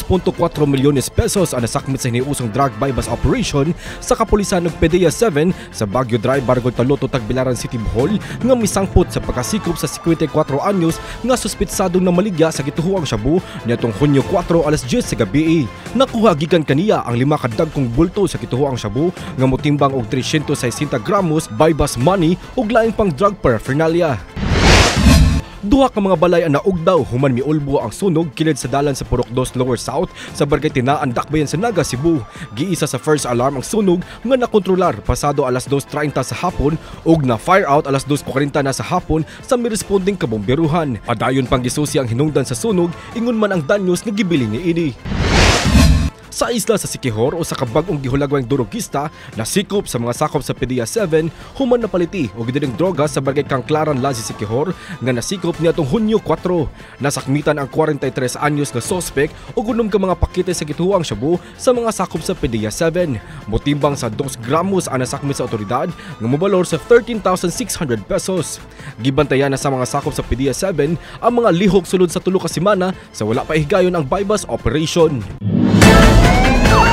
3.4 milyones pesos ang nasakmit sa hiniusong drug buy-bust operation sa kapulisan ng PDEA 7 sa Baguio Drive, Barangay Taloto, Tagbilaran City, Bohol nga misangpot sa pagkasikop sa 54 anyos nga suspetsadong namaligya sa gituhuang shabu niadtong Hunyo 4, alas 10 sa gabi. Nakuha gikan kaniya ang lima ka dagkong bulto sa gituhuang shabu nga motimbang og 360 gramos, buy-bust money ug lain pang drug paraphernalia. Duha ka mga balay ang naugdaw human miulbo ang sunog kilid sa dalan sa Purok 2 Lower South sa Barangay Tinaan, Dakbayan sa Naga, Cebu. Giisa sa first alarm ang sunog nga nakontrolar pasado alas 2:30 sa hapon ug na fire out alas 2:40 na sa hapon sa miresponding kabomberuhan. Padayon pang gisusi ang hinungdan sa sunog, ingon man ang danyos nga gibilin niini. Sa isla sa Siquijor, usa ka bag-ong gihulagwang durugista nasikop sa mga sakop sa PDEA 7 human napaliti og gidiring droga sa Barangay Kangklaran, Lazi, Siquijor nga nasikop niadtong Hunyo 4. Nasakmitan ang 43 anyos nga sospek ug unom ka mga pakete sa gituhuang shabu sa mga sakop sa PDEA 7. Motimbang sa 2 gramos ang nasakmit sa otoridad nga mobalor sa 13,600 pesos. Gibantayan na sa mga sakop sa PDEA 7 ang mga lihok sulod sa 3 ka semana sa wala pa higayon ang buy-bust operation.